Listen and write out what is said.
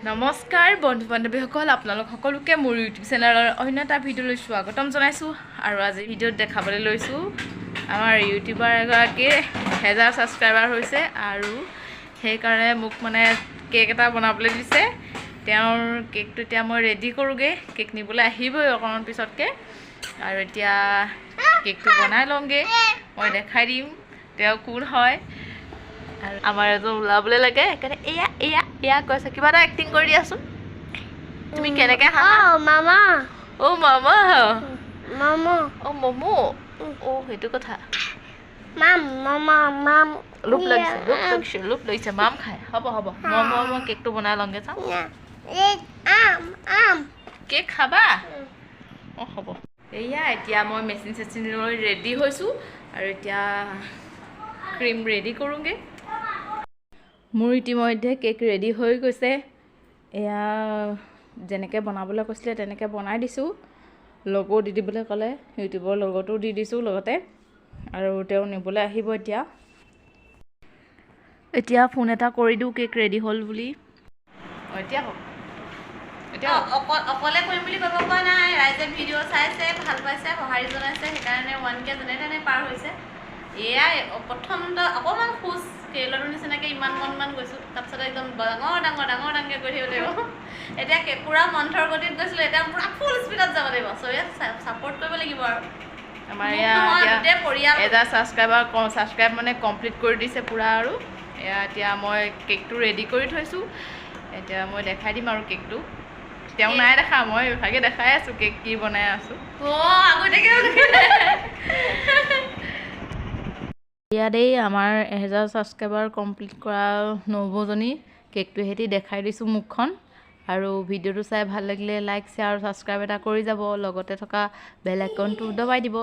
নমস্কাৰ বন্ধু বান্ধৱীসকল, আপোনালোক সকলোকে মোৰ ইউটিউব চেনেলৰ অন্য এটা ভিডিঅ'লৈ স্বাগতম জনাইছোঁ। আৰু আজি ভিডিঅ'ত দেখাবলৈ লৈছোঁ, আমাৰ ইউটিউবাৰ এগৰাকীৰ 1000 ছাবস্ক্ৰাইবাৰ হৈছে আৰু সেইকাৰণে মোক মানে কেক এটা বনাবলৈ দিছে। তেওঁৰ কেকটো এতিয়া মই ৰেডি কৰোঁগৈ। কেক নিবলৈ আহিবই অকণমান পিছতকৈ আৰু এতিয়া কেকটো বনাই লওঁগৈ। মই দেখাই দিম তেওঁ কোন হয়। আৰু আমাৰ এজন ওলাবলৈ লাগে, সেইকাৰণে এয়া এয়া এয়া কৈছে। কিবা এটা এক্টিং কৰি দিয়াচোন, তুমি কেনেকে হাঁহা? Oh, mama. অ' মামা। Mama. অ' মমো। অ' সেইটো কথা। Mom, mama, mom. লোভ লাগিছে, লোভ লাগিছে, লোভ লাগিছে মাম খাই। হ'ব হ'ব, মই কেকটো বনাই লওঁগৈ, চাওঁ। Am, am. Cake খাবা? অঁ, হ'ব। এয়া এতিয়া মই মেচিন চেচিন লৈ ৰেডি হৈছোঁ আৰু এতিয়া ক্ৰীম ৰেডি কৰোঁগৈ। মোৰ ইতিমধ্যে কেক ৰেডি হৈ গৈছে। এয়া যেনেকৈ বনাবলৈ কৈছিলে তেনেকৈ বনাই দিছোঁ। লগো দি দিবলৈ ক'লে, ইউটিউবৰ লগতো দি দিছোঁ লগতে। আৰু তেওঁ নিবলৈ আহিব এতিয়া। এতিয়া ফোন এটা কৰি দিওঁ কেক ৰেডি হ'ল বুলি। অঁ, এতিয়া হ'ব, এতিয়া হ'ব। অকলে কৰিম বুলি ক'ব পৰা নাই। ৰাইজে ভিডিঅ' চাইছে, ভাল পাইছে, সঁহাৰি জনাইছে, সেইকাৰণে 1K যেনে তেনে পাৰ হৈছে। এয়াই প্ৰথমতে অকণমান খোজ কেৰেলাটোৰ নিচিনাকৈ ইমান মন মান গৈছোঁ, তাৰপিছত একদম ডাঙৰ ডাঙৰ ডাঙৰ ডাঙৰকৈ গৈ থাকিব লাগিব। এতিয়া পূৰা মন্থৰ গতিত গৈছিলোঁ, এতিয়া পূৰা ফুল স্পীডত যাব লাগিব। চবে ছাপৰ্ট কৰিব লাগিব আৰু আমাৰ মোক এয়া নহয়, এতিয়া গোটেই পৰিয়াল। 1000 ছাবস্ক্ৰাইবাৰ, ছাবস্ক্ৰাইব মানে কমপ্লিট কৰি দিছে পূৰা। আৰু এয়া এতিয়া মই কেকটো ৰেডি কৰি থৈছোঁ। এতিয়া মই দেখাই দিম আৰু কেকটো। তেওঁ নাই দেখা, মই ইভাগে দেখাই আছোঁ কেক কি বনাই আছোঁ। অঁ, আগতীয়াকৈ। ইয়াতেই আমাৰ 1000 ছাবস্ক্ৰাইবাৰ কমপ্লিট কৰা নবৌজনী, কেকটো সেতি দেখাই দিছোঁ মুখখন। আৰু ভিডিঅ'টো চাই ভাল লাগিলে লাইক, শ্বেয়াৰ আৰু ছাবস্ক্ৰাইব এটা কৰি যাব, লগতে থকা বেল আইকনটো দবাই দিব।